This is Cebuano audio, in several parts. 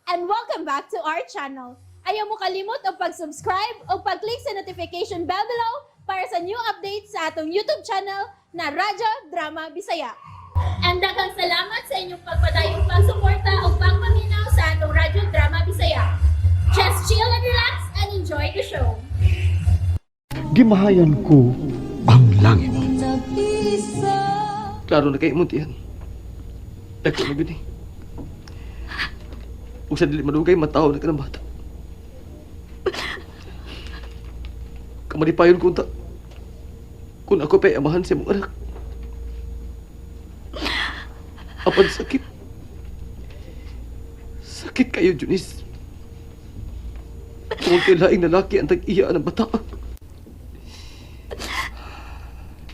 And welcome back to our channel. Ayaw mo kalimot og pag-subscribe o pag-click sa notification bell below para sa new updates sa atong YouTube channel na Radyo Drama Bisaya. And daghang salamat sa inyong pagpadayong pagsuporta o pagpaminaw sa atong Radyo Drama Bisaya. Just chill and relax and enjoy the show. Gimahayan ko ang langit. Klaro na kay imong tiyan. Dako na gud eh. Ug sa dili madugay mataw na ka ng bata. Kamalipayon ko unta. Kung ako pa'y amahan sa imong anak. Apan sakit. Sakit kayo, Junice. Kung kay laing lalaki ang tag-iya ng bata.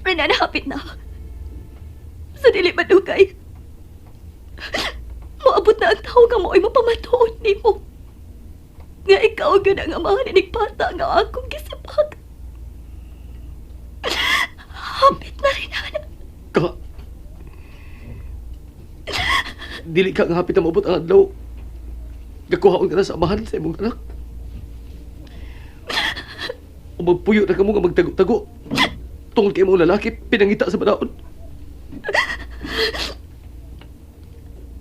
Renan, hapit na. Sa dili madugay. Moabot na ang tao nga mo'y mapamatuod nimo. Nga ikaw gyud ang amahan inig bata nga akong gisabak. Hapit na, Renan. Ka. Dili ka nga hapit na maabot ang adlaw. Gakuhaon ka na sa amahan sa imong anak. O magpuyo na kamo nga magtago-tago. Tungod kay imong lalaki, pinangita sa badaon.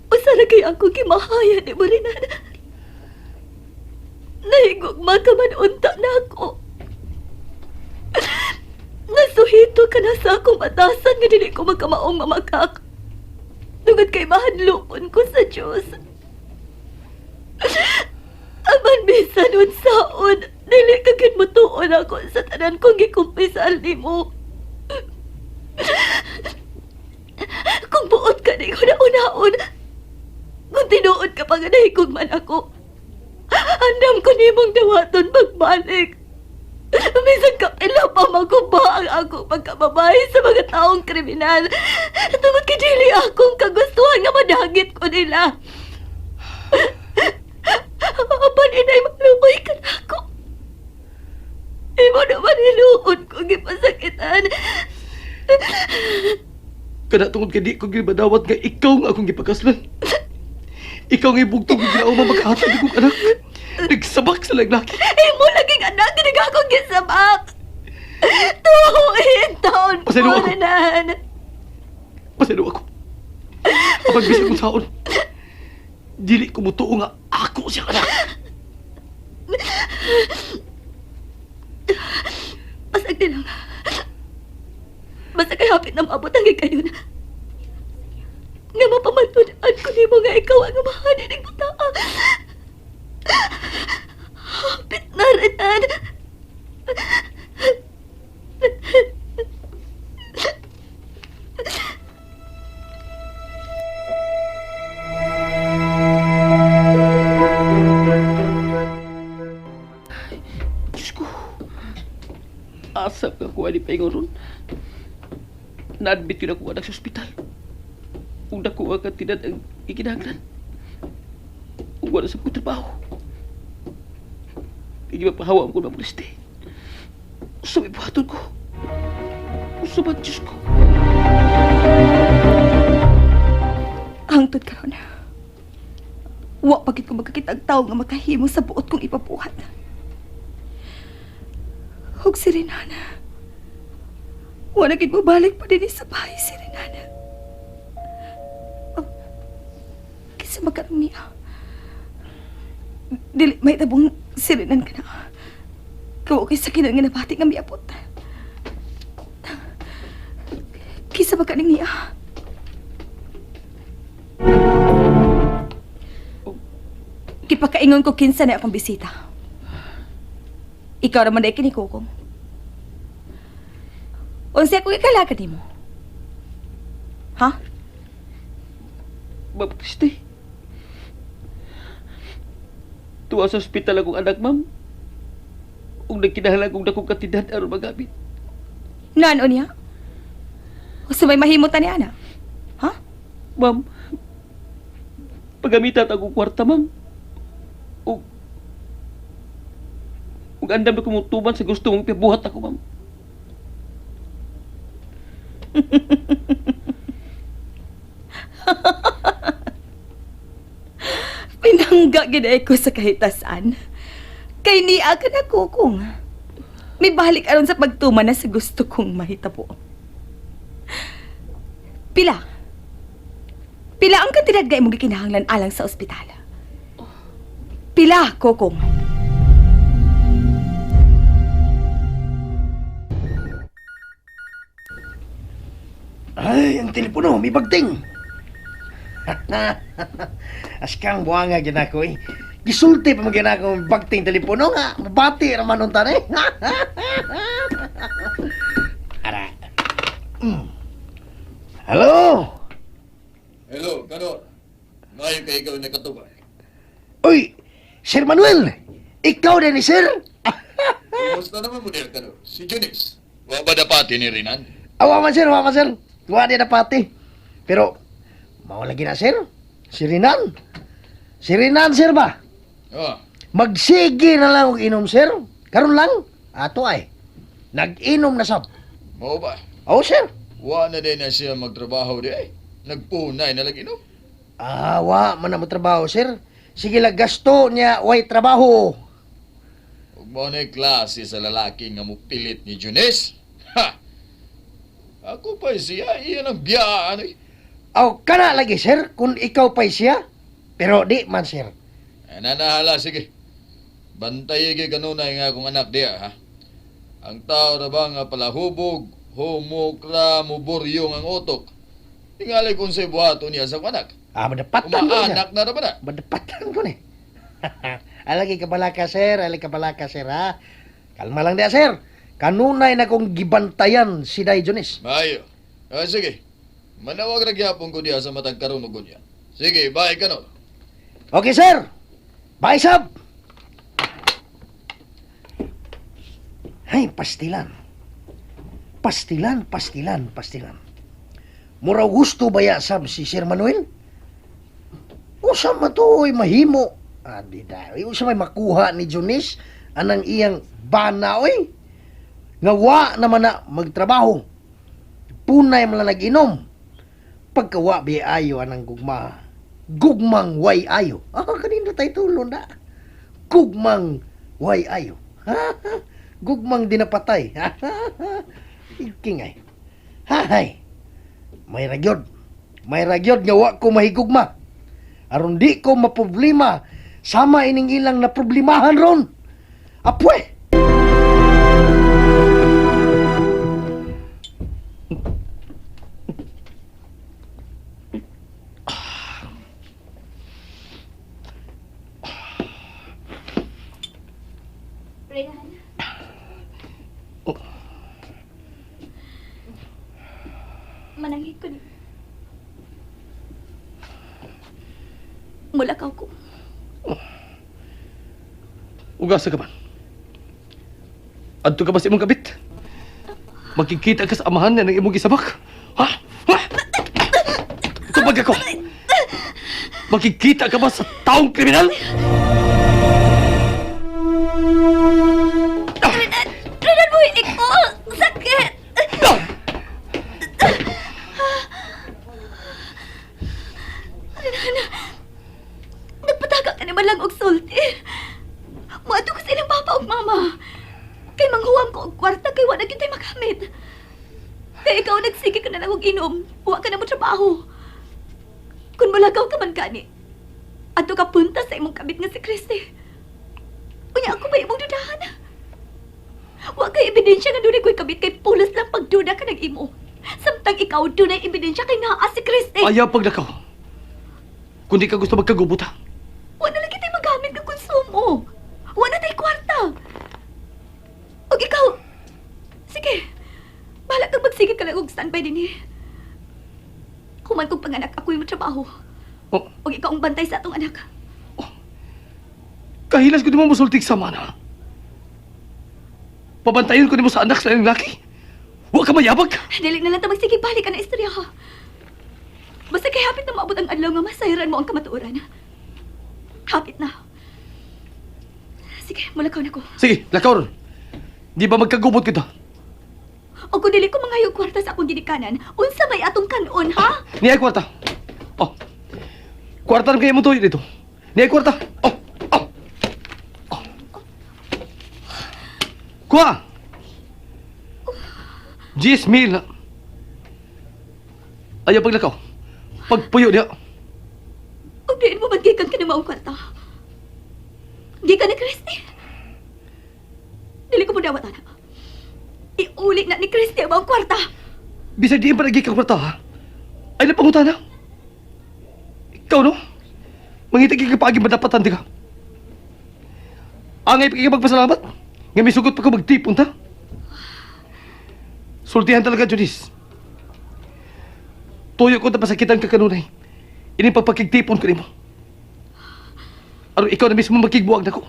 Usa ra kay akong gimahayan ni Renan. Nahigugma ka man unta na ako. Nasuhito ka na sa akong batasan nga dili ko magkamaong mamakak. Tungod kay mahadlokon ko sa Diyos. Aman bisan unsaon, dili ka gyud motuon ako sa tanan kong gikumpisal nimo. Kung buot ka ni ko na-unaon, kung tinuod ka pa nga nahigugman ako, andam ko nimong dawaton pagbalik. Bisan kapila pa maguba ang akong pagkababae sa mga taong kriminal. Tungod kay dili akong kagustuhan nga madagit ko nila. Apan inay maluoy ka na ako. Imo naman hiluon ko gipasakitan. Kana tungod kay di ko gibadawat nga ikaw nga akong gipakaslan. Ikaw nga ibugtong kong ginauma makahatag akong anak. Nagsabak sa laglaki. Imo laging anak nga akong gisabak. Tuhin taon po, Pasaylo ako. Renan. Pasaylo ako. Kapag bisag kong saon, dili ko mutuo nga ako siya anak. Basag din lang. Basta kay hapit na maabot ang hikayon. Nga mapamatunan ko nimo nga ikaw ang amahan ng bataa. Hapit na, Renan. Diyos ko. Asa ka kuha ni Paingon ron. Na-admit yun ako anak sa ospital. Kung nakuha ka tinad ang ikinahanglan. Kung wala sa kong trabaho. Hindi mapahawa ko ng magliste. Usa may buhaton ko. Usa ba, Diyos ko? Hangtod karon. Wa pagit ko magkakita ang tawo nga makahimo sa buot kong ipabuhat. Hug si Renana. Wa na gid mobalik pa dinhi sa bahay si Renana. Oh, kinsa magkaroon niya? Dili may tabong si Renan ka na. Kawa kay sakinan nga nabati nga miabot. Kinsa magkaroon niya? Gipakaingon ko kinsa na akong bisita. Ikaw raman dahil kinikukong. Unsa ako ikalagad nimo? Ha? Ma'am Christy. Tuwa sa ospital akong anak, ma'am. Ug nagkinahanglan kong dakong katidad aron magamit. Nano niya? Unsa may mahimo ta ni ana? Ha? Ma'am, pagamitan akong kwarta, ma'am. Ug andam na kumutuban sa gusto mong pibuhat ako, ma'am. Langga gid ko sa kahitasan. Kay niya ka na kukong. May balik aron sa pagtuman na sa gusto kong mahitabo. Pila? Pila ang kantidad nga imong gikinahanglan alang sa ospital? Pila, kokong. Ay, ang telepono, may bagting. Askang buwanga gid ako eh. Gisulti pa man gid ako ang bagting telepono nga. Mabati ra man unta eh. Ara. Mm. Hello. Hello, Kanor. Ngayon kay ikaw nakatubay. Uy, Sir Manuel. Ikaw din ni sir. Kumusta naman mo niya, Kanor? Si Junis. Wa ba dapati ni Rinan? Awa man sir, awa man sir. Wa di na pati. Pero mao lagi na sir. Si Rinan. Si Rinan sir ba? Oh, Magsige na lang og inom, sir. Karon lang, ato ay. Nag-inom na sab. mao ba? Oh, sir. Wa na din na siya magtrabaho di ay. Nagpunay na lang inom. Ah, wa man na mo trabaho, sir. Sige lang gasto niya way trabaho. Ug mao na klase sa lalaki nga mupilit ni Junis. Ha! Ako pa siya, iyan ang biyaan ay. Aw kana lagi, sir, kung ikaw pa'y siya. Pero di man, sir. Ay, nanahala, sige. Bantay gyud kanunay nga akong anak diya, ha? Ang tao ra ba nga palahubog, humukra, muburyong ang utok. Tingali kung sa'y buhaton niya sa akong anak. Ah, madapatan ko niya. Umaanak na ra ba na? Madapatan ko ni. Alagi kabalaka, sir. Alagi kabalaka, sir, ha? Kalma lang diya, sir. Kanunay na kong gibantayan si Day Jones. Maayo. Ah, sige. Manawag ra gyapon ko diya sa matag karon og unya. Sige, bye ka no. Okay, sir. Bye, sab. Ay, pastilan. Pastilan, pastilan, pastilan. Mura gusto ba ya, sab, si Sir Manuel? Usa man to, oy, mahimo. Ah, di dahil. Usa may makuha ni Junis anang iyang bana, oy. Nga wa naman na magtrabaho. Punay man lang nag-inom. Pagkawa bi ayo anang gugma. Gugmang way ayo. Ah, kanino tayo tulon na? Gugmang way ayo. Gugmang dinapatay. Ikingay. Hahay. May ragyod. May ragyod nga wa ko mahigugma. Aron di ko maproblema sama ining ilang na problemahan ron. Apwe! Renan. Oh. Manangit ko ni. Mulakaw ko. Ugasa ka man. Adto ka ba sa imong kabit? Magkikita ka sa amahan na ng imong gisabak? Ha? Ha? Tubag ako! Magkikita ka ba sa taong kriminal? Renan! Renan, buhinig ko! Sakit! Renan! Nagpataka ka naman lang og sulti. Muadto ko sa ilang papa ug mama. Kay manghuwam ko og kwarta kay wa na gyud tay magamit. Kay ikaw nagsige ka na lang og inom, wa ka na mo trabaho. Kun malagaw ka man gani, adto ka punta sa imong kabit nga si Christy. Unya ako ba imong dudahan? Wa kay ebidensya nga dunay ko'y kabit kay pulos lang pagduda ka nag-imo. Samtang ikaw dunay ebidensya kay naa si Christy. Ayaw paglakaw. Kung di ka gusto magkagubot ha. Wa na lang kita'y magamit nga konsumo. Wa na tay kwarta. Og ikaw, sige, bahala kang magsige ka lang og standby din eh. Human kong panganak, ako'y matrabaho. Oh, Og ikaw ang bantay sa atong anak. kahilas ko di mo musultig sa mana. Pabantayon ko nimo sa anak sa iyong laki. Wa ka mayabag. Dili na lang ta magsige balik ka na istorya ha. Basta kay hapit na maabot ang adlaw nga masayran mo ang kamatuoran. Hapit na. Sige, mulakaw na ko. Sige, lakaw ron. Di ba magkagubot kita? O kung dili ko mangayo kwarta sa akong ginikanan, unsa may atong kanon, ha? Niya kwarta. Oh. Kwarta rin kayo mo tuyo dito. Niya kwarta. Oh, oh. Oh. Kuha. 10,000. Ayaw paglakaw. Pagpuyo niya. Ug diin mo man gikan ka ni maong kwarta? Gikan ni Christy. Dili ko mo dawat ana. Iuli na ni Christy ang maong kwarta. Bisag diin pa nagiging kwarta ha. Ay napangutana. Ikaw no? Mangita kay paagi madapatan di ka. Angay pa kay magpasalamat. Nga may sugot pa ko magtipon ta. Sultihan talaga, Judis. Tuyo ko na pasakitan ka kanunay. Ini pagpakigtipon ko nimo. Aron ikaw na mismo makigbuwag nako.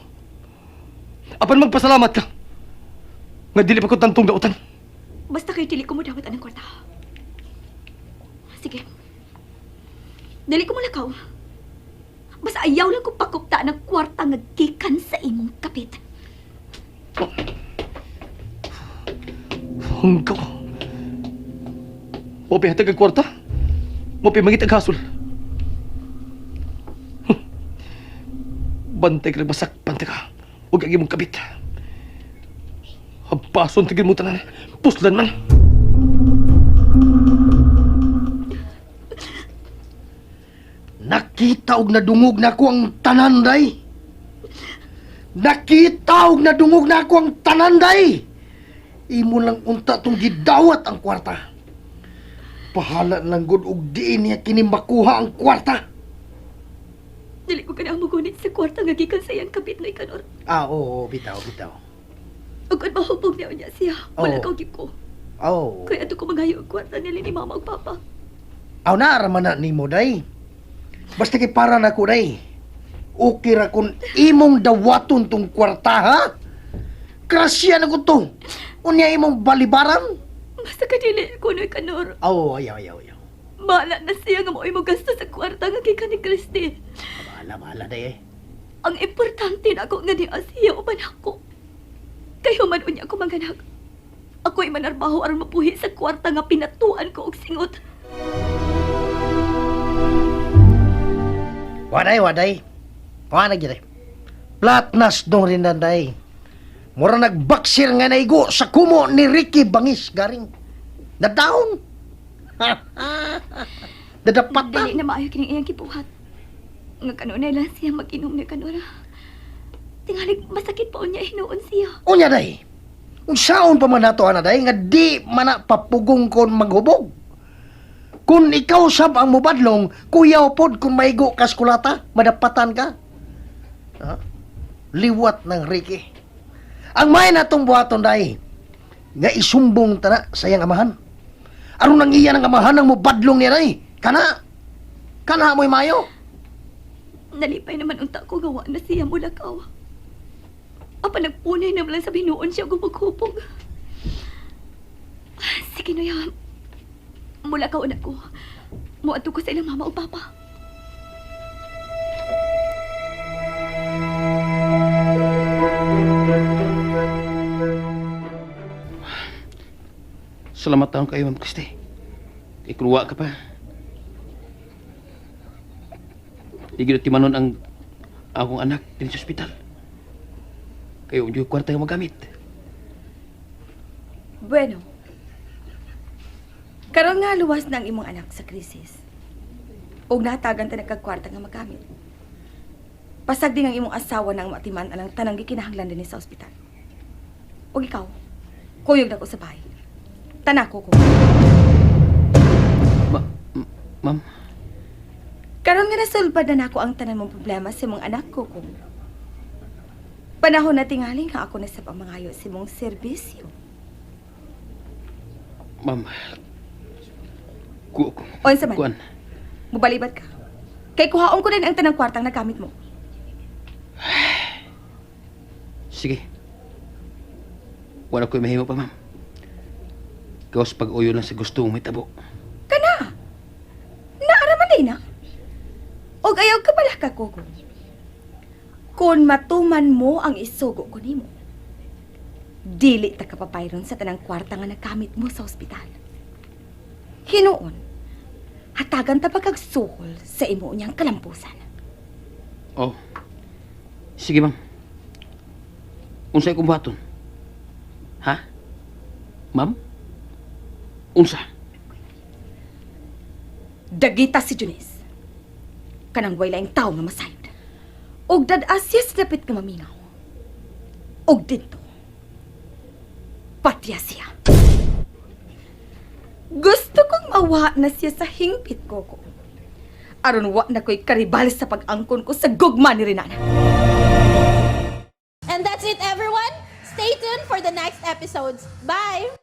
Apan magpasalamat ka. Nga dili pa ko tantong dautan. Basta kay dili ko mo dawat anang kwarta. Sige. Dili ko mo lakaw. Basta ayaw lang ko pakupta ng kwarta nga gikan sa imong kapit. Hanggaw. Mo hatag ang kwarta. Mo mangit ang hasol. Huh. Bantay ka basak, bantay ka. Huwag ang imong kabit. Hampason tigil mo tanan. Puslan man. Nakita og nadungog nako ang tanan day. Nakita og nadungog nako ang tanan day. Imo lang unta tong gidawat ang kwarta. Pahala lang gud og diin niya kini makuha ang kwarta. Dili ko kanang mugunit sa kwarta nga gikan sa iyang kapit na ikanor. Ah, oo, bitaw, bitaw. Ug kun mahubog niya unya siya, wala Oo. ka gyud ko. Oh. Kaya ato ko mangayo og kwarta nila ni mama ug papa. Aw na man na nimo day. Basta kay para nako day. Okay ra kun imong dawaton tong kwarta ha. Grasya na ko to. Unya imong balibaran. Basta ka dili ko no ikanor. Aw, ayaw, ayaw, ayaw. Bahala na siya nga mao'y mogasto sa kwarta nga gikan ni Christy. Bahala, bahala day eh. Ang importante na ako nga niya siya uban ako. Kay human unya ko manganak. Ako'y manarbaho aron mapuhi sa kwarta nga pinatuan ko og singot. Waday, waday. Wala gyud. Platnas dong rin nanday. Mura nagbaksir nga naigo sa kumo ni Ricky Bangis garing. Na down. Dadapat na. Dili na maayo kining iyang gibuhat. Nga kanunay lang siya mag-inom ni kanora. Tingalig masakit pa unya hinuon siya. Unya day. Unsaon pa man nato ana day nga di mana papugong kon maghubog. Kung ikaw sab ang mubadlong, kuyaw pod kung maigo ka skulata, madapatan ka. Ha? Liwat ng Ricky. Ang may natong buhaton day, nga isumbong tana sa iyang amahan. Aron ang iya ng amahan ang mubadlong niya day. Kana, kana mo'y mayo. Nalipay naman unta ko gawa na siya mulakaw. Apa nagpunay naman lang sa binuon siya gumughubog. Sige na yan. Mulakaw na ko. Muadto ko sa ilang mama o papa. Salamat taon kayo, Ma'am Christy. Kay ka pa. Di gid timanon ang akong anak din sa ospital. Kayo unjoy kwarta nga magamit. Bueno. Karon nga luwas na ang imong anak sa krisis. Ug natagan ta nagkagkwarta nga magamit. Pasag din ang imong asawa nang matiman alang tanang gikinahanglan dinhi sa ospital. Ug ikaw, kuyog na ko sa bahay. Tanako ko. Ma ma'am, Karon nga nasulbad na nako ang tanan mong problema sa imong anak ko ko. Panahon na tingali nga ako na sa pamangayo sa imong serbisyo. ma'am. Ku, ku, Unsa man? kuan. Mubalibat ka. Kay kuhaon ko din ang tanang kwartang nagamit mo. Sige. Wala ko'y mahimo pa, ma'am. Gawas pag-uyo lang sa gusto mong mitabo. Kana! Naaraman din na. Og ayaw ka pala ka, Gogo. Kung matuman mo ang isugo ko nimo, dili ta ka papayron sa tanang kwarta nga nakamit mo sa ospital. Hinuon, hatagan ta pagkagsuhol sa imo niyang kalampusan. Oh. Sige, ma'am. Unsay akong buhaton? Ha? Ma'am? Unsa? Dagita si Junis. Kanang way laing tao nga masayod. Og dad-a siya sa dapit nga mamingaw. Og didto. Patya siya. Gusto kong mawa na siya sa hingpit ko ko. Aron wa na ko'y karibal sa pag-angkon ko sa gugma ni Renana. And that's it, everyone. Stay tuned for the next episodes. Bye!